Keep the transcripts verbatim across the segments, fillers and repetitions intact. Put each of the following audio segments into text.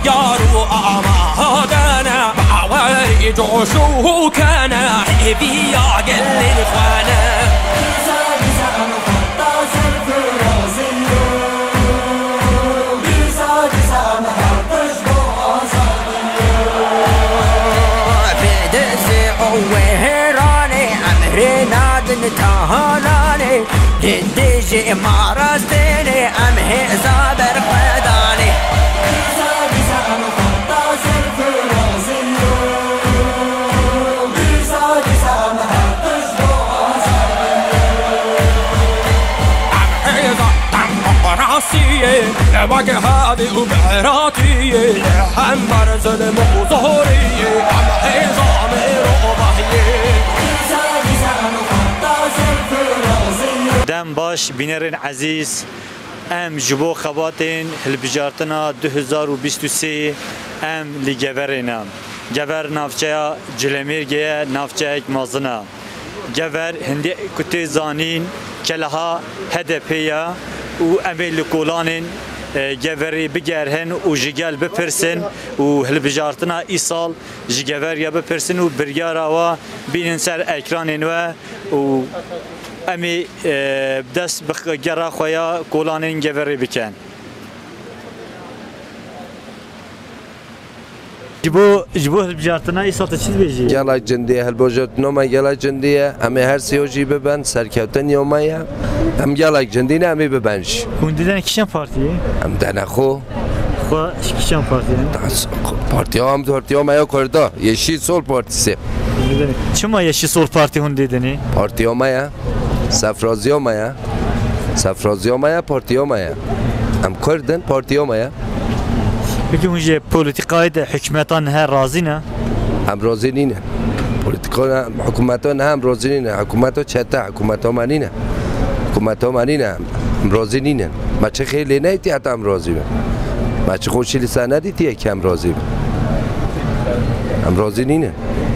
Yar û amade ne, bawerî coş û hûke ne, hêviya gelên xwe ne. Dîsa, dîsa em xwe taze firazin yo. Dîsa, dîsa em her tişt bo azadin yo. Bi dizî û wêranê em rê nadin tahananê. Hindê jî ma rastênê em hêza ber xwe danê. Dîsa, dîsa em xwe taze firazin yo. Dîsa, dîsa em her tişt bo azadin yo. Em hêza demokrasiyê, wek hevî û beratiyê, hember zilm û zoriyê, em hêza mirovahiyê. Dîsa, dîsa em xwe taze firazin yo. Dem baş, bînerên ezîz. Em ji bo xebatên hilbijartina du hezar û bîst û sê em li Geverê ne. Gever navçeya Cilemêrgê ye, navçeyek mezin e. Gever hindê ku tê zanîn keleha H D P ye û em ê li kolanên, e, Geverê bigerhin û ji gel bipirsin û hilbijartina îsal ji Gever ya bipirsin û biryara wa bînin ser ekranên we û em ê, e, dest bi gera xwe ya kolanên Geverê bikin. Ji bo, ji bo hilbijartina îsal tu çi dibêjî? Gelek cindî ye, hilbijartina me gelek cindî ye. Em ê her sê jî bibin, serkeftin ya me ye. Em gelek cindî ne, em ê bibin jî. Hûn didin kîjan partiyê? Em dene xwe. Xwe ji kîjan partiyê? Partiya em, partiya me ya Kurda, Yeşil Sol Partisi. Çima Yeşil Sol Parti hûn didinî? Partiya me ye. Sefraziya me ye. Sefraziya me ye, partiya me ye. Em Kurd in, partiya me ye. Peki hûn ji polîtîkayê de hikûmeta niha razî ne? Em razî nîne. Polîtîka ne, hikûmeta niha em razî nîne. Hikûmeta çete, hikûmeta me nîne. Hikûmeta me nîne. Em razî nîne. Me çi xêr lê nedîtiye heta em razî bin. Me çi xweşî li ser nedîtiye ke em razî bin. Em razî nîne.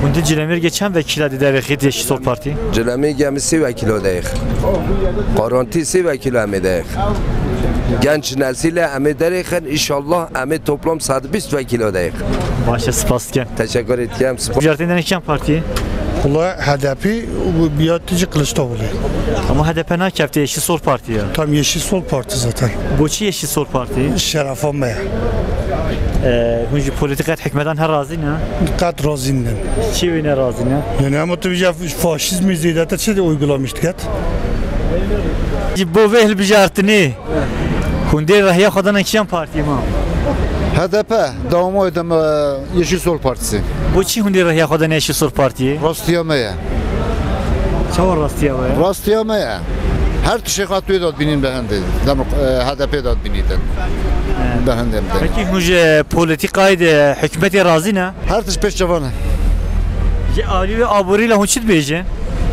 Hûn di Cilemêrgê çend wekîla didin derêxî Yeşil Sol Partî? Cilemêrgê em ê sê wekîla derêxin. Garantî sê wekîla em ê derêxin. Genç nesîle em ê derêxin, înşallah em ê toplam sed bîst wekîla derêxin. Baş e, spas dikim. Teşekkür ederim. Spas. Hilbijartinê kîjan partiyê? Wala H D P û biya tijî Kılıçdaroğlu. Ama H D P nakeftiye, Yeşil Sol Parti ya. Tam Yeşil Sol Parti zaten. Boçî Yeşil Sol Parti? Şerefa me ya. Ee, hûn ji polîtîkayê hikûmetan her razî ne? Qet razî nîn. Çi wî ne razî ne? Yani ama tabii ya faşizmi zêdete çi de uygulamış diket. Ji bo vê hilbijartinê hûn dê rehiya xwe dana kîjan partiyê ma? H D P, dewama dem, e, Yeşil Sol Partisi. Boçî hûn dê rehiya xwe dana Yeşil Sol Partiyê? Rastiya me ye. Çawa rastiya we ye? Rastiya me ye. Her tiştê xwe tu yê dadbînîn bi hindê. Dem, e, H D P dadbînîtin. He. Bi hindê. Pekî hûn ji polîtîkayê de hikûmetê razî ne? Her tişt pêş çavan e. Ji alî wê aborî le hûn çi dibêjin?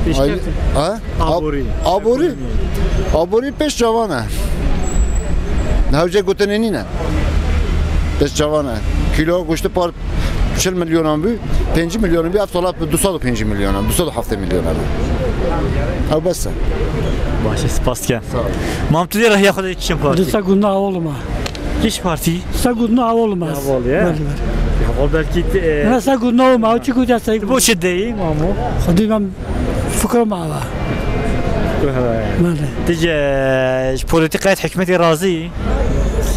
Pêşkeftin. Ha? Aborî. Aborî? Aborî pêş çavan e. Hewce gotinê nîne. Pêş çavan e. Kîlo goştê par çil milyonan bû, pêncî milyonan bû, ev sala du sed û pêncî milyonan, du sed û heftê milyonan. Ew bes e. Baş e, spas dikim. Sağ ol. Mam, tu dê rehiya xwe de kîjan partî? Di se gundna awol ma. Kîj partî? Se gundna awol ma. Awol ye? Belê, belê. Awol belkî te, e, ne se gundna awol ma, o çi gundna se. Bo çi deyî, mamo? Xwedî ben fikro ma va. Belê. Ti ji, ji polîtîkayê hikûmetê razî?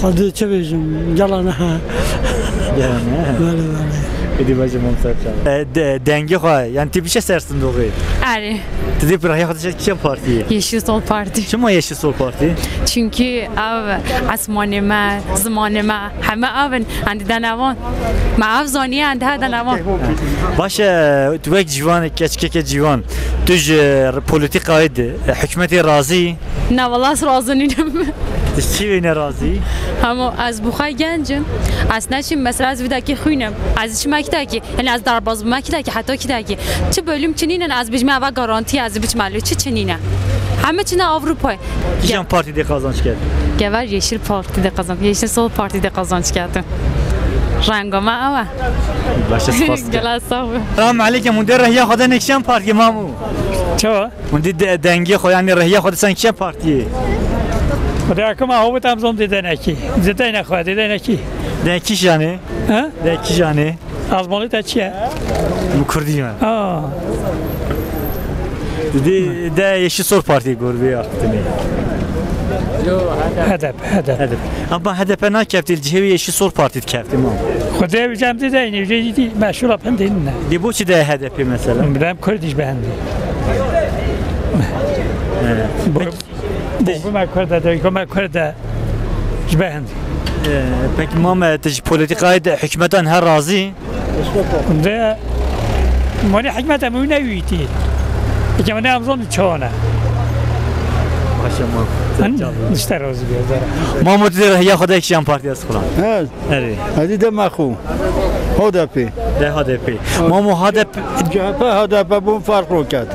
Xwedî çi bêjim, gela ne. Gela ne. Belê, belê. Êdî bacım, hon ser çav. E, de-, dengê xwe, yani ti bişe ser sindoqê. Erê. Ti dê bi rehiya xwe de kîjan partiyê? Yeşil Sol Parti. Çima Yeşil Sol Parti? Çünkü ev esmanê me, zimanê me, heme ev in, endî denevan. Me ev zaniye, endî her denevan. Baş e, tu wek ciwan, keçkeke ciwan, tu ji polîtîkayê de, hikûmetê razî? Na, wala ez razî nînim. Tu çi wê nerazî? Hema ez bi xwe genc im. Ez neçim, mesela ez vî dakî xwînim. Ez çima kî dakî? Yani ez derbaz bime kî dakî, heta kî dakî. Çi bölüm çi nînin, ez bijime eva garantî, ez biçime lê çi çi nîne. Heme çi ne Avrupayê. Kîjan partî dê qazanç kerd? Gever Yeşil Parti de kazanç, Yeşil Sol Parti de kazanç kerdin. Renga me ew e. Baş e, spas dikim. Gela sağ ol. Selam aleyküm, hûn dê rehiya xwe de kîjan partiyê, mamu? Çawa? Hûn dê de-, dengê xwe, yani rehiya xwe de sen kîjan partiyê? Xwedê akima hawit em zon dê denekî. Dê denekî, dê denekî. De kîjanê? He? De kîjanê? Azmalı da çiye? Bu Kurdî me. Aa. Didî de Yeşil Sol Parti gorbê axtine. H D P, H D P. H D P. Ama H D P nakeftî, cihê wî Yeşil Sol Parti dikeftî ma. Xwedê bi cem de deyni, jê jî meşhur apendin ne. Dê bo çi de H D P mesela? Bilem Kurdiş behendi. Evet. Bu, bu, bu me Kurda de, bu me Kurda ji behendi. Ee, peki Mame, tu ji politikayê de hikûmetan her razî? De, mani hikûmeta min newîtî. Eke min ne em zon çawa ne. Başa ma. Sen çawa. İşte razî bir zara. Mamo, tu de ya xwe de kîjan partiya sixulan? Evet. Erê. Hadi de maxu. H D P. De H D P. Mamo H D P. C H P, H D P bûn farq roket.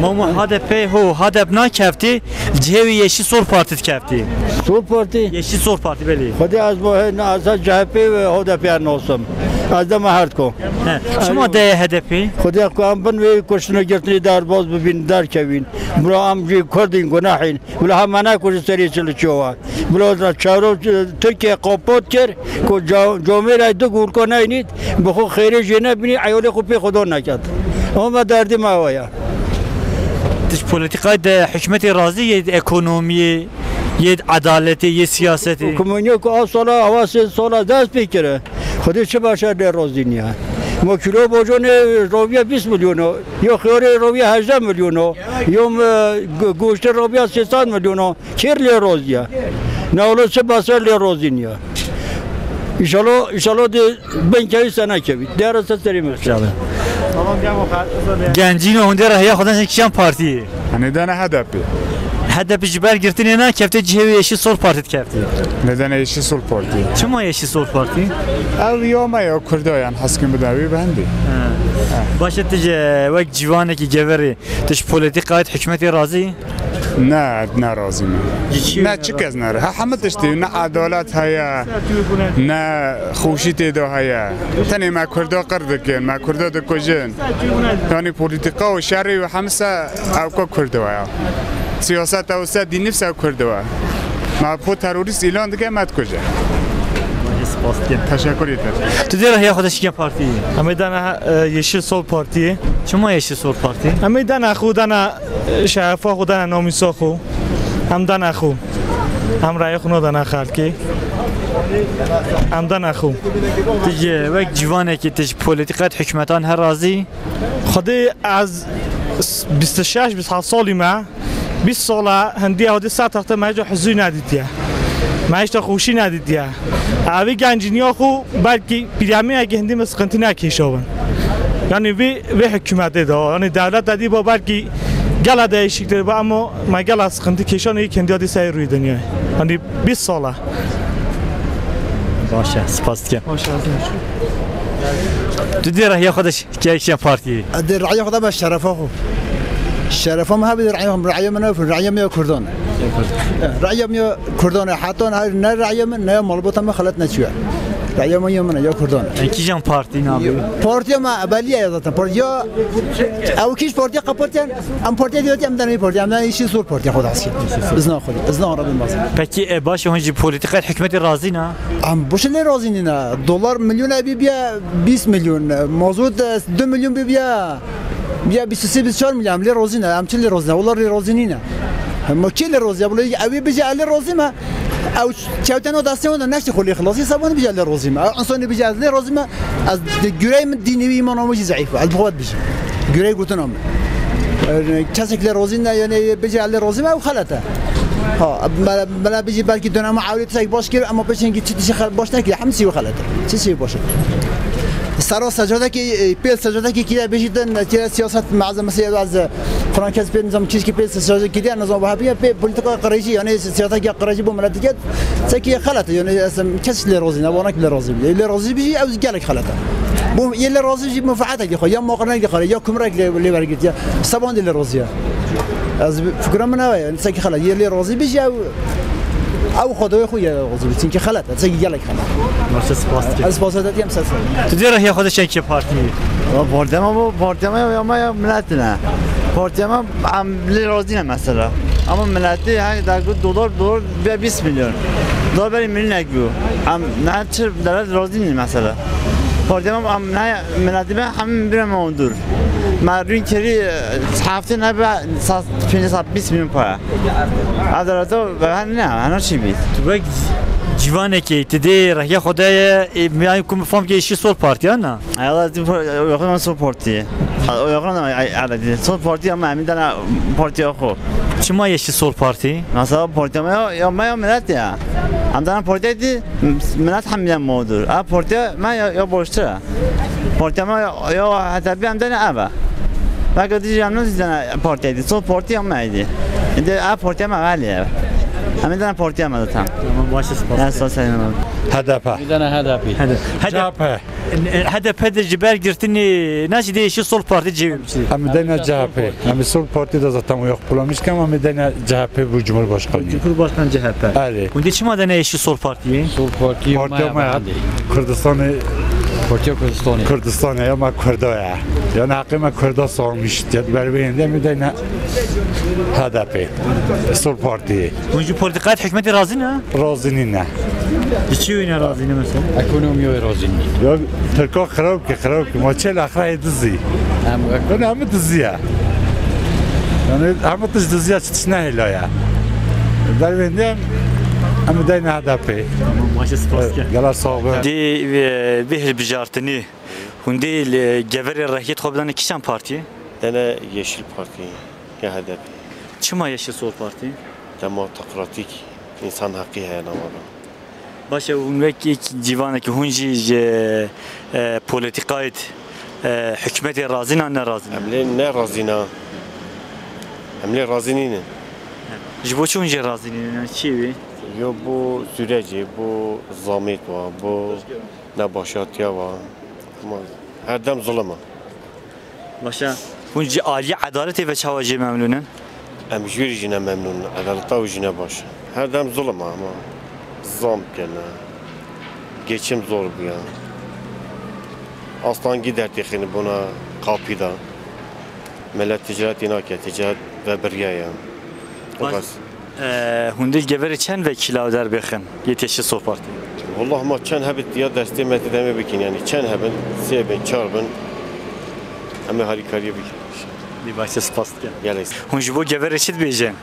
Mamo H D P ho, H D P nakeftî, cihê wî Yeşil Sol Parti dikeftî. Sol Parti? Yeşil Sol Parti, belê. Xwedê ez bo he, na, ez C H P ve H D P nosim. Ez de me her ko. He. Çima de H D P? Xwedê ku em bin wê kuştine girtinê derbaz bibîn, derkevîn. Bira em jî Kurdîn, gunahîn. Bila hema ne ku ji serê çil çiyo wa. Bila da çaro, e, Tirkiye qopot kir, ku ca-, comêrek du gurko neynît, bi xwe xêrê jê nebînî, eyolê xwe pê xwe don neket. Ama me derdê me ew ya. Tij politikayê de hikûmetê razî yê ekonomiyê, yê edaletê, yê siyasetê? Hikûmetê ku a sola, ewa sê sola dest pê kire. Xwedê çi başa lê razî niye. Ma kîlo bojonê roviya bîst milyon o. Yo xiyarê roviya hejdeh milyon o. Yo, e, go-, goştê roviya sê sed milyon o. Kêr lê roziya. Ne ola çi basa lê rozî niya. İnşallah, inşallah de ben kevî sene kevî. Dera se serê me. İnşallah. Gencîno hûn dê re heya xwedan kîjan partiyê? Hani dana H D P. H D P ji ber girtinê nakeftê, cihê wê Yeşil Sol Parti dikeftê. Nedene Yeşil Sol Parti. Çima Yeşil Sol Parti? Ev ya me ya Kurda yan heskin bide wî bendi. Ha. Baş e, tu ji wek ciwanekî geverê, tu ji politikayê, hikûmetê razî? Ne, ne razî me. Ji çi Ne re çi kez ne. Ha, hemî tiştî, ne edalet heye, ne xweşî tê de heye. Tenê me Kurda qir dikin, me Kurda dikujin. Yanî polîtîka û şerê û hemî se ew ka Kurda ye. Siyaseta wisa dînî se Kurda ye. Me xwe terorîst îlan dike, me dikuje. Teşekkür ederim. Tu dê re heya xwe de şikê partiyê? Em ê dana, e, Yeşil Sol Partiyê. Çima Yeşil Sol Parti? Em ê dana xwe, dana, e, şerefa xwe, dana namîsa xwe. Em dana xwe. Em rayê xwe nadana xelkê. Em dana xwe. Tu ji wek civanekî tu ji polîtîka hikûmetan her razî? Xwedê ez bîst û şeş, bîst û heft salî me. Bîst sala hindiya xwedê ser texte me hiç huzûr nedîtiye. Me hiç xweşî nedîtiye. Evî gencîniya xwe belkî pîremiyekî hindî me sıkıntı nekêşabin. Yani vê, vê hikûmetê de, yani dewlete dî ba belkî gela değişiktir ba, ama me gela sıkıntı kêşan ê hindiya dî ser rûyê dinyayê. Yani bîst sala. Baş e, spas dikim. Hoş geldin. Tu dê re heya xwe de Kê kîjan partiyê? Ez dê raya xwe de be şerefa xwe. Şerefa me hebe dê raya xwe, raya me ne, raya me ya Kurdan. Eh, raya me ya Kurdan, heta ne, ne raya me, ne ya malbata me xelet neçiye. Raya me ya me ne, ya Kurdan. Em kîjan partî nabî? Partiya me ebeliye ya zaten. Partiya, ew kîj partiya qepatiyan, em partiya diyatî, em de ne partiya, em de Yeşil Sol Partiya xwe de hesî. İzna xwe, izna Rabbim bas. Peki, e, baş e, hûn ji polîtîkayê hikûmetê razî ne? Em boşe lê razî nîne. Dolar milyon e bî biya bîst milyon. Mazot, e, du milyon bî biya, biya bîst û sê bîst û çar milyon. Em lê razî ne. Em çi lê razî ne? Wala lê razî nîne. Em kê lê razî? Wala ew ê bije ez lê razî me. Ew çewteno destê wan de neştê xwe lê xilasî, sebanî bije ez lê razî me. Ew insanê bije ez lê razî me. Ez di gureyê min dînê wî îmana min jî zeîf e. Ez bi xwe dijim. Gureyê gotina min. E, kesek lê razî ne, yani bije ez lê razî me, ew xelet e. Ha, me, me bijî belkî dönema ewlê tiştek baş kir, ama pêşengî çi tişî xel-, baş nekir, hemî çî xelet e. Çi çî baş e? Sera secadekî, e, pêl secadekî kî de bêjî din, kî de siyaset malzemesi ya ez, e, falan kes pê nizam kî, kî pêl secadekî de nizam ve hep ya pê politika qirêjî, yani siyaset ya qirêjî bu millet diket. Sekî xelet e, yani ez, em, kes lê razî ne, wana ki lê razî bî. Lê razî bî, ew gelek xelet e. Bu yê lê razî jî menfaatekî xwe, ya maqirnekî xwe, ya kumrek lê, lê wergirtiye. Seban de lê razî ye. Ez fikra min ew e, yani sekî xelet. Yê lê razî bî jî ew, ew xwedawê xwe yê razî bî. Çinkî xelet e, sekî gelek xelet. Baş e, spas dikim. Ez spas dikim, ser ser. Tu dê re heya xwe de şikê partiyê? Ya partiya me bu, partiya me ya, ya me ya millet ne. Partiya me em lê razî ne mesela. Ama milletê, hani, da ku dolar, dolar bî bîst milyon. Daha berî milînek bû. Em ne çi dewlet razî nîn mesela. Partiya me em ne miletî me hem bire me ondur. Me rûn kerî, e, heftê nebe sas, pênc sas bîst milyon para. Ev dewleta be ne, hena çi bît. Tu wek civanekê, tu dê rehya xwe de ye, e, yani ku min fam ke Yeşil Sol Parti ya ne? Ay Allah, tu par-, yakın Sol Parti. Ay, yakın, ay, ay, ay, Sol Parti ama emin dana partiya xwe. Çima Yeşil Sol Parti? Mesela partiya me ya, ya me ya millet ya. Em dana partiya di, millet hem ya mağdur. A partiya me ya, ya boşta. Partiya me ya, ya H D P hem dana ava. Belki diyeceğim nasıl dana partiya di. Sol Parti ya me idi. Şimdi a partiya me gali ya. Hem dana partiya me zaten. Tamam, başı spas. Ya sağ olun. H D P. Bir tane H D P. Hadi. Hadi. C H P. E, H D P de ji ber girtinî, ne jî dê Yeşil Sol Parti cê. Em dayne C H P. Em Sol Parti de zaten yok bulamışken, em dayne C H P bu Cumhurbaşkanı. Cumhurbaşkanı C H P. Erê. Hûn dê çima dene Yeşil Sol Partiye? Sol Parti Partiya me ya. Kurdistan'ı Partiya Kurdistani. Kurdistan ya, ma Kurda ya. Yani hakkı ma Kurda sormuş. Berbeyin de mi dayne H D P. Sol Parti. Hûn ji politikayê hikûmetê razî ne? Razî nîne. Ji çi wî ne razî ne mesela? Ekonomiya wê razî nîne. Ya Tirka xirab ki, xirab ki. Ma çel axirayê dizî. Em Yani hemî dizî ya. Yani hemî tişt dizî ya, çi tişt nehêla ya. Dervên de em dayne H D P. Tamam, baş e, spas ke. Gela sağ ol. Dê, e, vê hilbijartinê hûn dê li geverê rehiyê xwe bidane kîjan partiyê? Dene Yeşil Parti ya H D P. Çima Yeşil Sol Parti? Demokratik, insan hakkı heye navara. Baş e, hûn wek yek civanekî hûn jî ji, e, politikayê, e, hikûmetê razî ne, ne razî ne? Em lê ne razî ne. Em lê razî nînin. Ji bo çi hûn jê razî nînin? Yani çi wî? Yo bu sürecê, bu zamêt wa, bu nebaşatiya wa. Ama her dem zulum e. Başa, hûn ji aliyê edaletê ve çawa jê memnûn in? Em ji wî jî ne memnûn in. Edaleta wî jî ne baş e. Her dem zulm e ama. Zam kene. Geçim zor bûye. Astangî dertêxîne bona kapî de. Millet ticaretê nake, ticaret vebiriye ye. O Baş- bes. Ee, hûn dê geverê çend vekîla derbêxin yê Yeşil Sol Parti? Wallah ma çend hebit ya destê me tê demê bikin, yani çend hebin, sê bin, çar bin, em ê harîkariyê bikin. Dê baş e, spas dikim. Gelê. Hûn ji bo geverê çi dibêjin?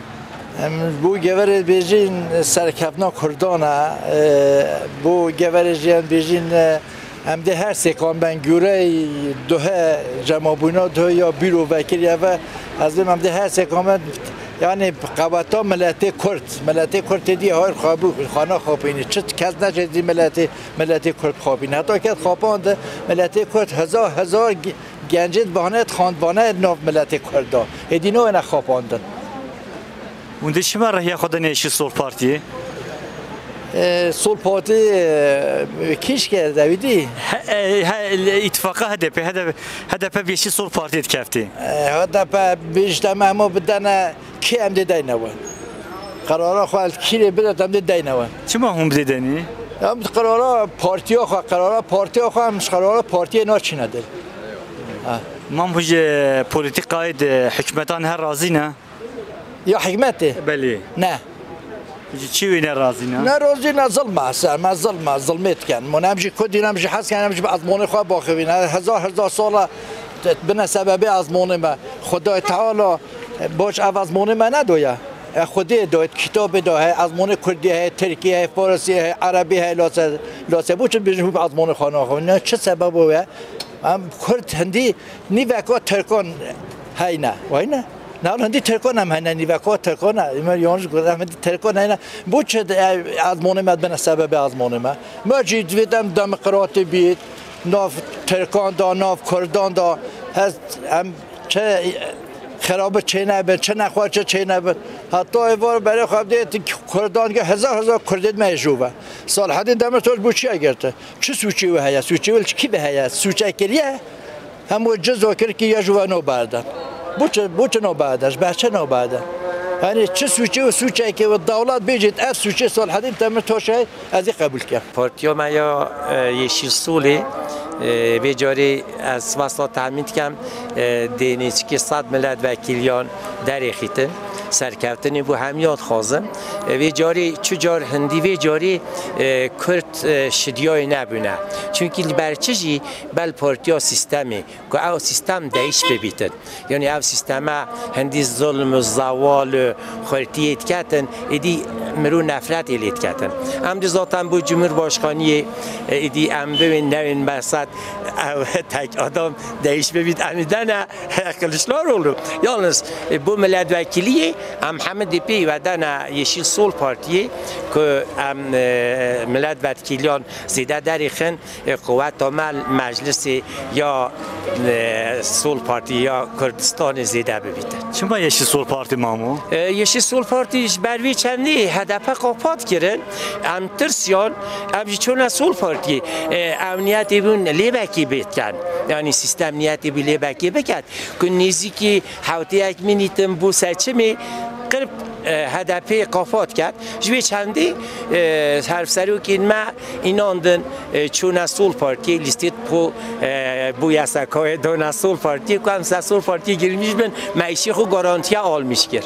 Em ji bo geverê dibêjin serkeftina Kurdan e, e, bo geverê jî em dibêjin, e, Em dê her sêkan ben gurey duhe cemabûna duhe ya bîro vekirî eve ez bêm em dê her sêkan ben yani qeweta miletê Kurd, miletê Kurd tê dî hayr xwe bû xana xapînî. Çi kes neçe dî miletê, miletê Kurd xapînî. Heta ket xapand miletê Kurd hezar hezar ge-, gencê dibane xandibane nav miletê Kurd da. Êdî nayêne xapandin. Hûn dê çima rêya xwe dane Yeşil Sol Partiyê? E, Sol Parti, e, kîşke dewî dî. He, e, he, îtifaqa H D P, H D P, H D P bi Yeşil Sol Partiyê dikeftî. E, H D P bêjte me hemû bidene kê em dê deyne we. Qerara xwe el kîrê bidet em dê deyne we. Çima hûn bidê denî? Em qerara partiya xwe, qerara partiya xwe em ji qerara partiyê naçîne der. Ha. Mam hûn ji polîtîkayê di hikûmetan her razî ne? Ya hikûmetê? Belê. Ne. Ji çi wê nerazî ne? Nerazî ne zilm e, ser me zilm e, zilmê dikin. Min em jî Kurdî ne, em jî hez dikin, em jî bi ezmanê xwe baxivîne. Hezar hezar sal e bine sebebê ezmanê me. Xwedayê Teala borc ev ezmanê me nedoye. E, Xwedê doye, kitabê doye, hey ezmanê Kurdî, hey Tirkî, hey Farisî, hey Erebî, hey Lase, Lase. Bo çi bêjin hûn bi ezmanê xwe naxivîne? Çi sebebo ye? Em Kurd hindî nîveka Tirkan heyne. Wayne? Ne hindî Tirkan em hene, nîveka Tirkan e. Em yanlış gotin, em hindî Tirkan heyne. Bo çi de, e, ezmanê me bine sebebê ezmanê me? Me jî divêt em demokratî bît, nav Tirkan da, nav Kurdan da. Hez em çi xerabi çênebin, çi nexweşi çênebin. Heta êvar berê xwe dê Kurdan ge hezar hezar Kurdê me jû ve. Salahedîn Demirtaş bo çi girti? Çi sûcê wî heye? Sûcê wî li kî ve heye? Sûcê kiriye? Hem wê cizo kir kî ya ji we noberde. Bo çi, bo çi noberde? Ji ber çi noberde? Yanî çi sûcê wî, sûcekê wî dewlet bêjît, ev sûcê Salahedîn Demirtaş e, ez ê qebûl kim. Partiya me ya, e, Yeşil Solê, e, vê carê ez wesa tehmîn dikim, e, dê nêçikê sed milletvekîliyan derêxîtin. Serkeftinê bo hemiya dixwazim. E, vê carê, çu car hindî vê carê, e, Kurd, e, şidiyayê nebûne. Çunkî li ber çi jî bel partiya sîstemê, ku ew sîstem değiş bibîtin. Yanî ev sîsteme hindî zulm û zewal û xwertiyê diketin, êdî mirov nefretê lê diketin. Em dî zaten bo Cumhurbaşkaniyê, e, êdî em biwên newên meqsed, ew tek adam değiş bibît, em ê dene Kılıçdaroğlu. Yalnız, e, bo milletvekiliyê em hemî dê pê ve dene Yeşil Sol Partiyê, ku em, e, milletvekiliyan zêde derêxin, e, quweta me meclisê ya, e, Sol Partî ya Kurdistanê zêde bibîte. Çima Yeşil Sol Partî mamo? E, Yeşil Sol Partî ji ber vê çendî H D P qapat kirin. Em tirsiyan, em jî çûne Sol Partiyê. E, ew niyetê bûn lêbekê bêtken. Yanî sîstem niyetê bû lêbekê biket. Ku nêzîkî hewtê yek mînîtin bû seçimê, qirb, e, H D P qapat ket. Ji vê çendî, e, hevserokên me înandin, e, çûne Sol Partiyê, lîstê xwe, e, bo YSK'yê dane Sol Partiyê, ku em ser Sol Partiyê girmîş bin, me îşê xwe garantiye almîş kir.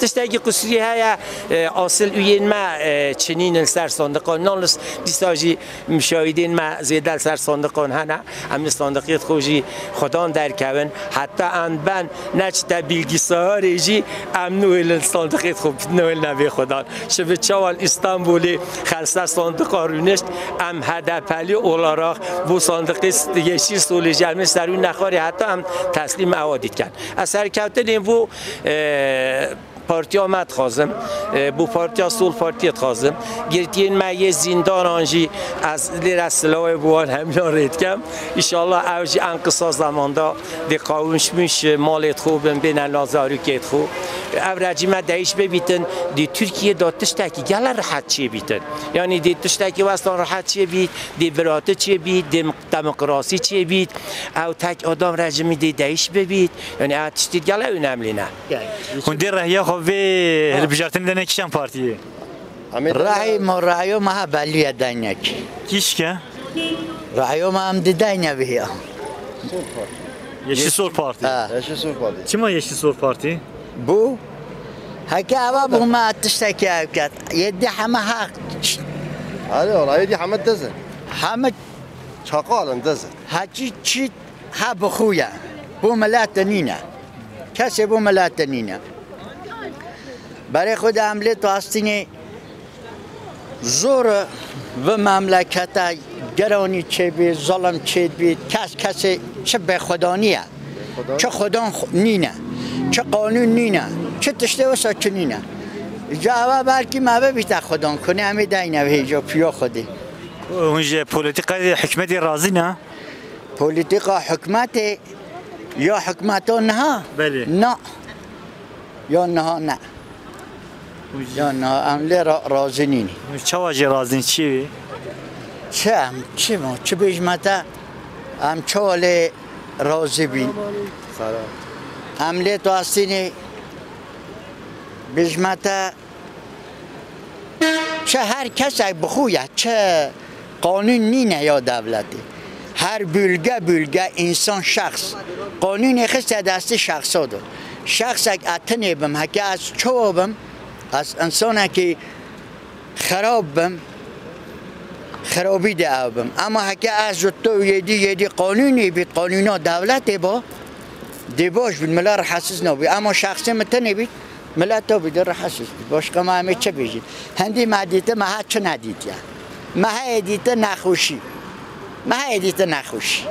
Tiştekî qusûrî heye, e, asil ûyên me, e, çinîn li ser sandiqan. Nalnis dîsa jî muşahidên me zêde li ser sandiqan hene. Em li sandiqê xwe jî xwedan derkevin. Heta em ben neçite bilgisayarê jî em nûhêlin sandiqê xwe nûhêlin vê xwedan. Şivi çawan Îstanbulê xelse sandiqa rûnişt, em H D P'lî olarak bo sandiqê Yeşil Solê jî em ê serû nexwarê heta em teslîm ewa dîtken. Ez serkeftinê bo, e, Partiya me dixwazim, e, bo Partiya Sol Partiyê dixwazim. Girtiyên me yê zîndanan jî ez lêre silawê bo wan hemiyan rê dikem. Înşallah ew jî en qisa zamanda dê qawimşmîş malê xwe bin, bêne la zarokê xwe. Ev rejîme değiş bibîtin, dê Tirkiye de tiştekî gele rehet çêbîtin. Yanî dê tiştekî westan rehet çêbît, dê birati çêbît, dê demokrasî çêbît. Ew tek adam rejîmî dê değiş bibît. Yanî ev tiştî gele önemli ne. Hûn dê rehiya xwe vê hilbijartinê dene kîjan partiyê? Rehî mo rehiyo me ha belliye denek. Kîşke? Rehiyo me em di dene viya. Yeşil Sol Parti. Ha. Yeşil Sol Parti. Çima Yeşil Sol Parti? Bu heke eva bu me tiştekî ev ket. Yedi heme haq. Hadi ola yedi heme dezin. Heme çakal in dezin. Hekî çi ha bi xwe ye. Bu milete nîne. Kesê bo milete nîne. Berê xwe de em lê tu astînê zor e, vi memlekete geranî çêbî, zalem çêbî, kes kesê çi bêxwedanî ye, çi xwedan xwe-, nîne, çi qanûn nîne, çi tiştê wisa çi nîne. Ca eva belkî me bibîte xwedan, kunê em ê deyne vê hêja piya xwedê. Hûn ji polîtîkayê hikûmetê razî ne? Polîtîka hikûmetê ya hikûmeta niha? Belê. Na. Ya niha ne. Hûn jî Ya niha em lê ra-, razî nîn. Hûn çawa jê razîn çi wê? Çi em, çi mo, çi bêjme te, em çawa lê razî bîn? Em lê tu astînê bêjme te, çi her kesek bi xwe ye, çi qanûn nîne ya dewletê. Her bölge bölge însan şexs. Qanûnê xiste destê şexsa do. Şexsek ez tinê bim, heke ez çawa bim, ez însanekî xerab bim, xerabî de ew bim. Ema heke ez ji to yêdî, yêdî qanûnê bît, qanûna dewletê ba, dê baş bît, mila rehesiz nabî. Ema şexsê min tenê bît, mila to bît, dê rehesiz bît. Başqa me em ê çi bêjin? Hindî me dîti, me ha çi nedîtiye. Me heye dîti nexweşî. Me heye dîti nexweşî.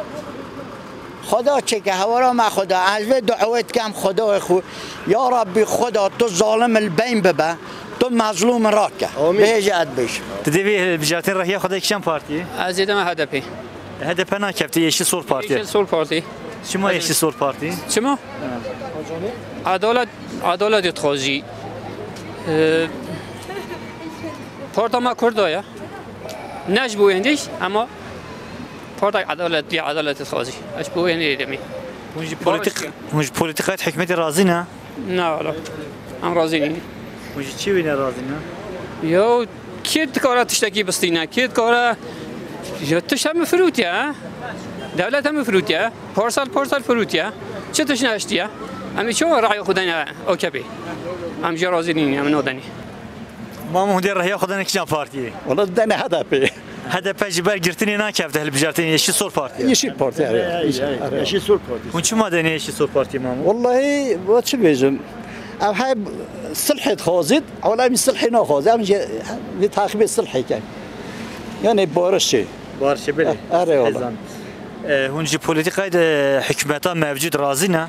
Xweda çêke, hewara me Xweda. Ez vê duawê dikem Xwedayê xwe. Ya Rabbî Xweda, tu zalim li beyn bibe, tu mezlûm rake. Amîn. Bêje ez dibêjim. Tu dê vê hilbijartin rehiya xwe de kîjan partiyê? Ez ê deme H D P. H D P nakefte, Yeşil Sol Parti. Yeşil Sol Parti. Çima Yeşil Sol Parti? Çima? Adalet, adalet dixwazî. Ee, Parta me Kurda ya. Ne ji bo hindî, ama partek edalet, ya edalet dixwazî. Ez ji bo hindî demî. Hûn ji polîtîk-, hûn ji polîtîkayê hikûmetê razî ne? Na wala. Em razî nîn. Hûn ji çi wî ne razî ne? Yo, kê dikare tiştekî bistîne? Kê dikare, ya tişt hemû firûtiye, ha? Dewlet hemû firûtiye. Parsel, parsel firûtiye. Çi tişt nehiştiye? Em ê çawa rayê xwe dayne O K P? Em jê razî nîn, em nodenî. Mamo, hûn dê rehiya xwe dane kîjan partiyê? Wala dene H D P. H D P ji ber girtinê nakefte hilbijartinê Yeşil Sol Partiyê. Yeşil Parti, evet. Yeşil Sol Partiyê. Hûn çima dene Yeşil Sol Partiyê, Mamo? Wallahî, we çi bêjim? Ev he silhê dixwazit, wala em silhê naxwazit. Em jî vê taxibê silhê ken. Yani barişê. Barişê, belê. Eh, erê wala. Hezan. E, hûn ji polîtîkayê de hikûmeta mevcûd razî ne?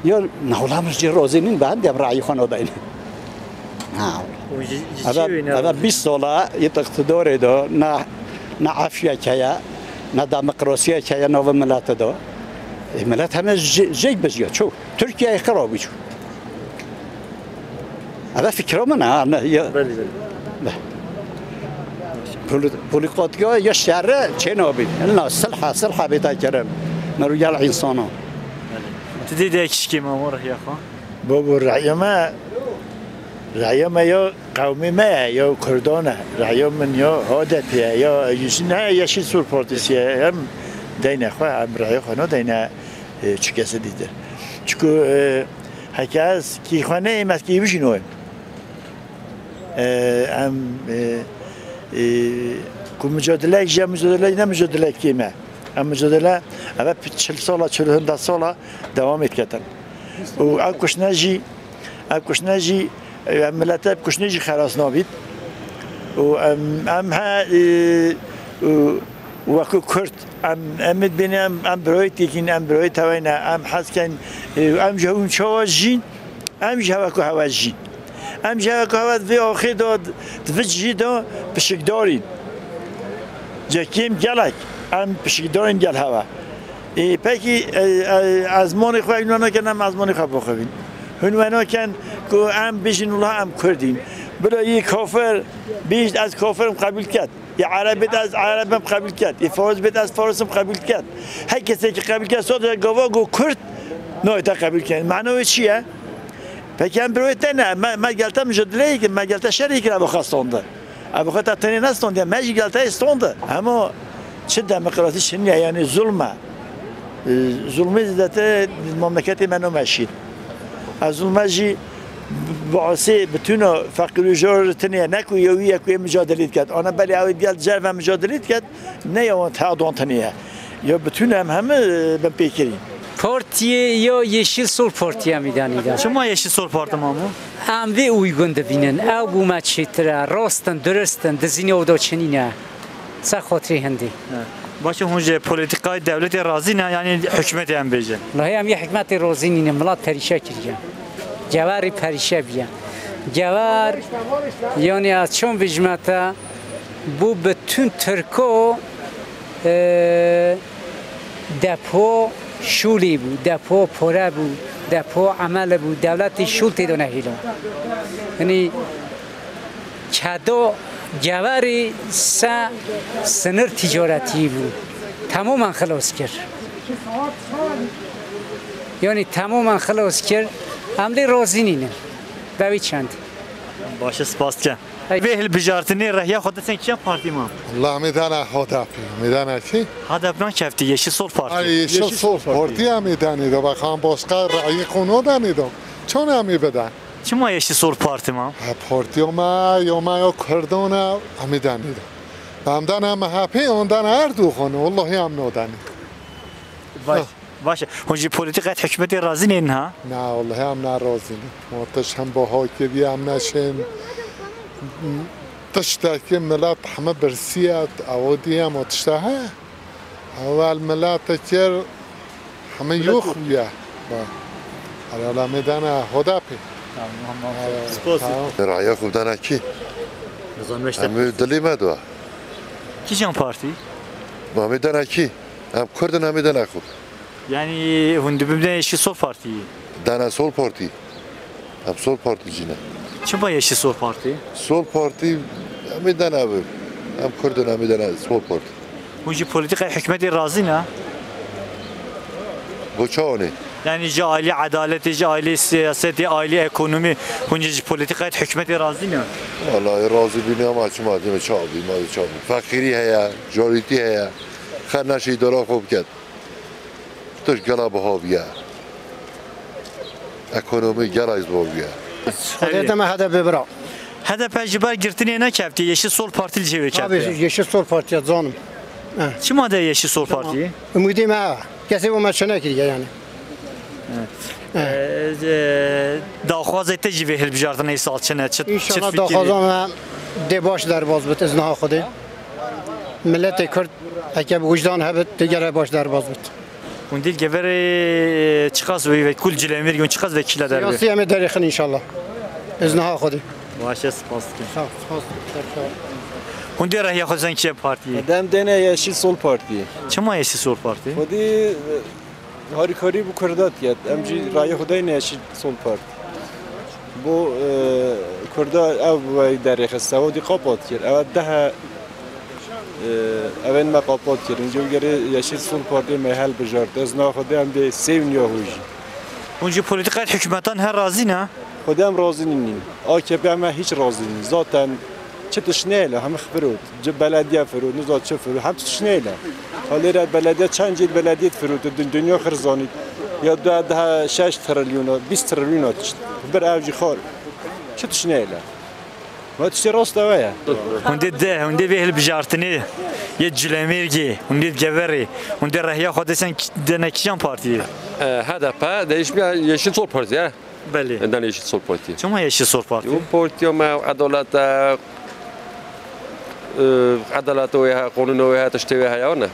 Ya, ne wala min jê razî nîn, ben de rayî xwe nadayne. Ha. Û ji, ji çi wî ne razî? Eve bîst sola yê iqtidarê de ne, ne efyek heye, ne demokrasiyek heye nava milete de. E, milet heme jê, jêk bijiya, ço. Tirkiyeyê xirab bû ço. Eve fikra min e, ha, ne, ya. Belê, belê. Be. Poli-, polîtîka ya şerre çê nabî. Illa silha, silha bêta kirin. Meru gel însana. Belê. Tu dê de kişkî, Mamo, rehiya xwe? Babo, rehiya me, rehiya me ya qewmê me ye, ya Kurdan e. Rehiya min ya H D P ye, ya ne Yeşil Sol Partisi ye. Em deyne xwe, em rehiya xwe nadeyne, e, çi kesê dîtir. Çiku, e, heke ez kî xwe neyêm, ez kî wî jî noyêm. E, em, e, e, ku mucadeleyek ji em mucadeleyek ne mucadeleyek kêm e. Em mucadele, eve çil sala, çil hunda sala dewamê diketin. Û ev kuştine jî, ev kuştine jî, e, em milete ev kuştine jî xelas nabît. Û em, em he, e, û weku Kurd, em, em ê dibînin, em, em birayê têkîn, em birayê teweyne, em hez ken, e, em ji hûn çawa jîn, Em ji hewe ku hewe jîn. Em ji hewe ku hewe di vê axê de, di vê cihê de pişikdarîn. Cekêm gelek em pişikdarîn gel hewe. Ê, pekî, e, e, ezmanê xwe hûn wena ken, em ezmanê xwe bixwin. Hûn wena ken ku em bijin wila em Kurdîn. Bila yê kafir bîst ez kafirim qebûl ket. Yê Ereb bêt ez Ereb im qebûl ket. Yê Faris bêt ez Faris im qebûl ket. Her kesê ki qebûl ket, sadece gava go Kurd nayê te qebûl ket. Mena wê çi ye? Peki em birayê te ne, me, me gel te mucadeleyê kir, me gel te şerê kir, ev xwe standi. Ev xwe te tenê nestandiye, me jî gel te standi. Hema çi demokrasî çi niye, yani zulm e. E, zulmê zêdetir di memleketê me nameşîn. Ez zulme jî bi asê bitûna feqîr û jar tiniye, ne ku yewî ye ku yê mucadelê diket. Ana belê ew ê gel cerve mucadelê diket, ne ya wan teha dan tiniye. Ya bitûna em hemî, e, bin pêkirî. Partiyê ya Yeşil Sol Partiyê em îdanî dan. Çima Yeşil Sol Parti, Mamo? Em vê uygun dibînin. Ew bû me çêtir e, rast in, dirist in, dizînê ew da çinî ne. Ser xatirê hindê. He. Baş e, hûn ji polîtîkayê dewletê razî ne, yanî hikûmetê em bêjin? Wellahî em yê hikûmetê razî nîne, milat perîşe kiriye. Gewarî perîşe bûye. Gewar, yanî ez çond bijime te, bû bütün Tirko, e, depo şûlî bû, depo pore bû, depo emel bû, dewletî şûl tê de nehêlo. Yanî Kedo gewerî se sinir ticaretî bû. Temomen xilas kir. Yanî temomen xilas kir. Em lê razî nînin. Be wî çend. Baş e, spas dikim. Hey. Vê hilbijartinê rehiya xwe didin kîjan partî ma? Wela em ê dana H D P, em ê dana kî? H D P nakeftî, Yeşil Sol Partî. Ay, Yeşil Sol Partî em ê danê de, bak, em başka rayê xwe nadanê de. Çon em ê bidan? Çima Yeşil Sol Partî ma? Ha, partiya me, ya me ya Kurdan e, em ê danê de. Em dana M H P, em dana Erdogan, wellahî em nadanê. Baş, baş e. Hûn ji polîtîkayê hikûmetê razî nîn ha? Na, wellahî em ne razî nîn. Ma tişt hem baha kiriye, em neşên tiştekî milet heme birsiye, ew diye ma tişta he. Ewel milet kir, heme yox bûye. Ba. Erala me dana H D P. Tamam, tamam. Spas. Raya xwe dana kî? Nizam işte. Em ê dilê me dua. Kîjan partî? Ba me dana kî? Em Kurd in, em ê dana xwe. Yani hûn dibin Yeşil Sol Partî? Dana Sol Partî. Em Sol Partî jî ne. Çima Yeşil Sol Partî? Sol Partî, em ê dana bi. Em Kurd in, em ê dana Sol Partî. Hûn ji polîtîkayê hikûmetê razî ne? Bo çawa ne? Yani ji alî edaletê, ji alî siyasetê, alî ekonomî, hûn ji polîtîkayê hikûmetê razî ne? Wallahî razî bîne ama çima dime çawa bî, ma çawa bî. Feqîrî heye, carîtî heye. Xer neşî dora xwe biket. Tişt gela biha bûye. Ekonomî gela zor bûye. Xwedê te me H D P bira. H D P ji ber girtinê nekeftiye, Yeşil Sol Partî li cihê wê Abi keftiye. Yeşil Sol Partiye zanim. Çima de Yeşil Sol Partiyê? Umudê me ev. Kesê bo me çi nekiriye yani. Ee, e, daxwazê te jî vê hilbijartinê îsal çi ne? Çi, çi İnşallah fikirî? Daxwaza me dê baş derbaz bit, izniha Xwedê. Milletê Kurd heke bi wijdan hebit, digere baş derbaz bit. Hûn dî li Geverê çiqas wê ve kul Cilemêrgê hûn çiqas vekîla derbe? Siyasî em ê derêxin inşallah. Izniha Xwedê. Baş e, spas dikim. Sağ ol, spas dikim. Hûn dê rehiya xwe sen kîje partiyê? Dem dêne Yeşil Sol Partiyê. Çima Yeşil Sol Partî? Xwedî, e, harîkarî bi Kurda diket. Em jî rayê xwe dayne Yeşil Sol Partî. Bo, e, Kurda ev wê derêxist, ew dî qapat kir. Ew dehe Ee, evên me qapat kirin. Cû gerê Yeşil Sol Partiyê me helbijart. Ez naxwe de em dê sêvniya hû jî. Hûn ji polîtîkayê hikûmetan her razî ne? Xwedê em razî nînin. A K P me hiç razî nînin. Zaten çi tişt neyê le, hemî firot. Ci belediye firot, niza çi firot, hem tişt neyê le. Halê re belediye çend cî belediye firot, dün-, dünya xir zanît. Ya da daha şeş trilyona, bîst trilyona tişt. Bir ev jî xar. Çi tişt neyê le. Ma tiştê rast ew e. Hûn dê de, hûn dê vê hilbijartinê yê Cilemêrgê, hûn dê Geverê, hûn dê rehiya xwe desen ki-, dene kîjan partiyê? E, H D P, değişmeyen Yeşil Sol Parti, he? Belê. Dene Yeşil Sol Parti. Çima Yeşil Sol Parti? O partiya me edalet e, e, edalet o ya, kanun o ya, tiştê wê heye ne?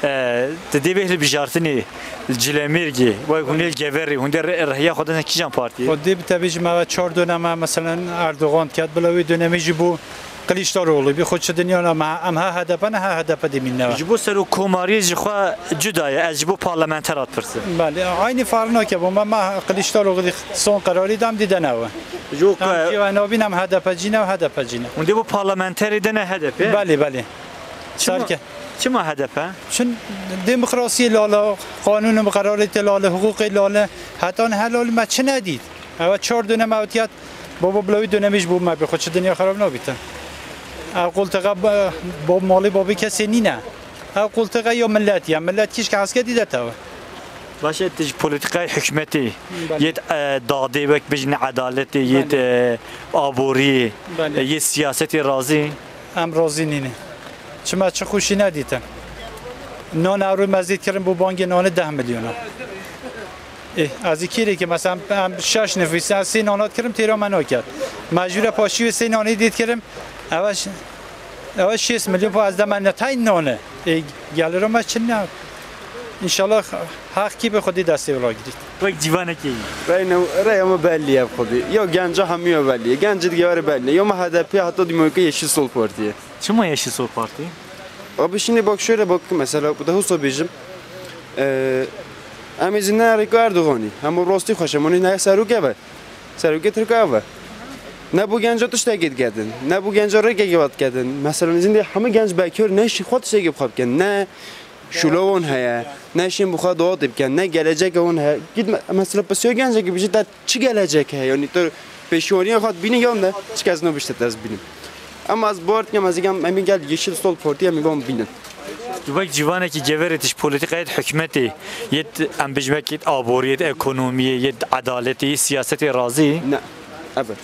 E, tu dê bê hilbijartinê Cilemêrgê, wek hûn ê li Geverê, hûn dê re-, rehiya xwe dene kîjan partiyê? Xwedê bi tevî ji me ve çar döneme, meselen Erdogan diket, bila wê dönemê jî bû Kiliçdaroglu, bi xwe çi dinya ne, me, em ha H D P ne, ha H D P dê mînine ve. Ji bo serokkomariyê ji xwe cuda ye, ez ji bo parlamenter hat pirsim. Belê, aynî farq nake bo me, me Kiliçdaroglu son qerarî dam dî dene we. Ji bo Em ke- cî we nabîn, em H D P cî ne, H D P cî ne. Hûn dê bo parlamenterê dene H D P? Belê, belê. Çima, Serke. Çima H D P? Çün demokrasiyê lale, qanûn û qerarê tê lale, hiqûqê lale, heta niha lale me çi nedît? Ew çar dönem ew tiyat, baba bila wî dönemî ji bo me bê xwe çi dinya xerab nabîte. Ew qultiqa ba-, bo malê babê kesê nîne. Ew qultiqa ya millet ya. Millet kîşke eske dîde tewe. Baş e, tu ji polîtîkayê hikûmetê, Belê. yê, e, dadê wek bijin edaletê, yê, Belê. e, aboriyê, Belê. e, yê siyasetê razî? Em razî nîne. Çima çi xweşî nedîtin? Nan ewro me zêd kirin bo bangê nanê deh milyona. Ê, ez ê kêrê ke mesela em şeş nifîs, ez sê nanat kirim têra me naket. Mecbûre paşî wê sê nanê dêt kirim. Ev e ş-, ev e şêst milyon po ez de me ne tay nane. Ê, geliro me çi ne? İnşallah haq kî bi xwedî destê wila girît. Wek civanekê yî. Reyna, reya me bellî ye xwedî. Ya genca hemî ya bellî ye. Genci dige were bellî ye. Ya me H D P heta dîmokî Yeşil Sol Partiye. Çima Yeşil Sol Parti? Abi şimdi bak şöyle bak mesela bu da husa bêjim. Ee, em izin ne rêka Erdoganî. Hem o rastî xweş em ne serok eve. Serokê Tirka eve. Ne bu genca tiştekê diketin. Ne bu genca rêkekê ve diketin. Mesela izin de hemî genc bekar ne şî xwe tiştekê bi xwe bikin. Ne Şûla wan heye, ne şên bi xwe dua tê bikin, ne geleceke wan heye. Git me-, mesela pirsiya gencekî bijî te çi gelecek heye? Yanî tu pêşwariya xwe dibînî yan ne? Çi kes nabişte te ez bînim. Ama ez bawer dikim ez ê gem, em ê gel Yeşil Sol Partî em ê gom bînin. Tu wek civanekî Geverê tişt polîtîkayê hikûmetê, yê em bijmekê aboriyê, ekonomiyê, yê edaletê, yê siyasetê razî? Ne. Evet.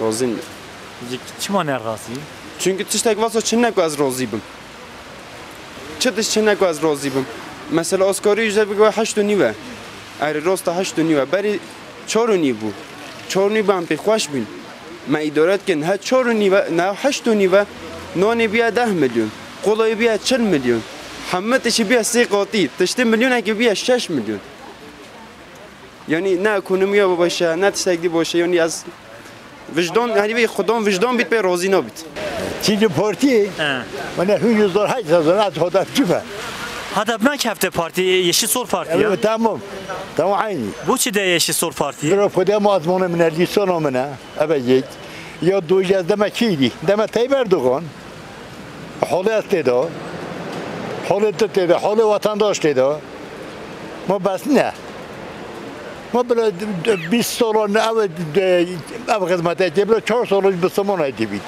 Razî nî. Ji çima ne razî? Çünkü tiştek vasa çi ne ku ez razî bim. Çi tişt çi ne ku ez razî bim. Mesela asgari ücret bike heşt û nîv e. Erê rosta heşt û nîv e. Berî çar û nîv bû. Çar û nîv em pê xweş bîn. Me îdare dikin. He çar û nîv e, ne heşt û nîv e. Nanê biye deh milyon. Kolayê biye çil milyon. Hemî tiştî biye sê qatî. Tiştê milyonekê biye şeş milyon. Yanî ne ekonomiya baş e, ne tiştek dî baş e. Yanî ez wijdan, herî vê xudan wijdan bît pê razî nabît. Çî di partî, He. Mene hûn yüz dolar, heşt sezon, ez hodar çi be? Hadap nakefte partî, Yeşil Sol Partî ya. Evet, tamam. Tamam, aynı. Bu çi de Yeşil Sol Partî? Bira xwedê ma azmana min e, lîsona min e. Eve yek. Ya dojî ez deme kî dî? Deme Tayyip Erdoğan. Holê ez tê de. Holê tu tê de. Holê vatandaş tê de. Ma bes ne? Ma bile bîst solan ev, ev xizmetê tê bile çar solan bi soman ay tê bî.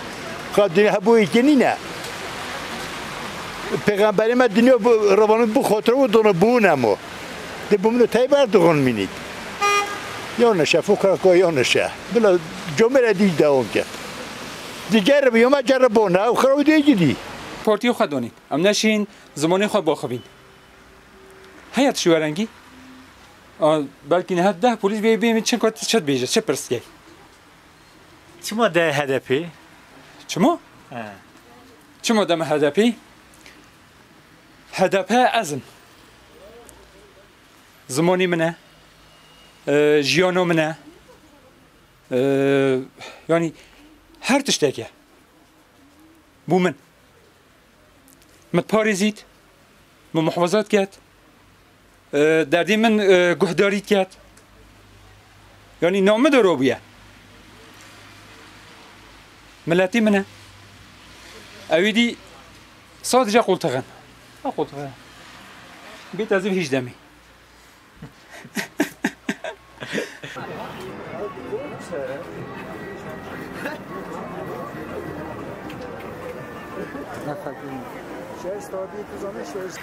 Ka dinya hebû yekê nîne. Pêxemberê me dinya bu, revanı bu xotire û dona bu ne mo. De bu min Tayyip Erdoğan mînît. Yanlış e, fukaka yanlış e. Bila comere dî dewam ke. Digerib yoma ceribona, ew xiraw dê gidî. Partiyê xwe donîn. Em neşîn zimanê xwe baxivîn. Heye tişt werengî? A, belkî niha deh polîs bê, bê min çi got, çi dibêje, çi pirs dikey? Çima de H D P? Çima? He. Çima de min H D P? H D P ez im. Zimanî min e. E, jiyana min e. E, yanî her tiştek e. Bû min. Min parêzît, min muhafazat ket, e, derdê min, e, guhdarît ket. Yanî nav min de robûye. Miletê min e. Ewî dî sadece qoltixin. Ha qoltixin. Bêt ez ê hîç demê. Şeş tabi tu zanî şeş.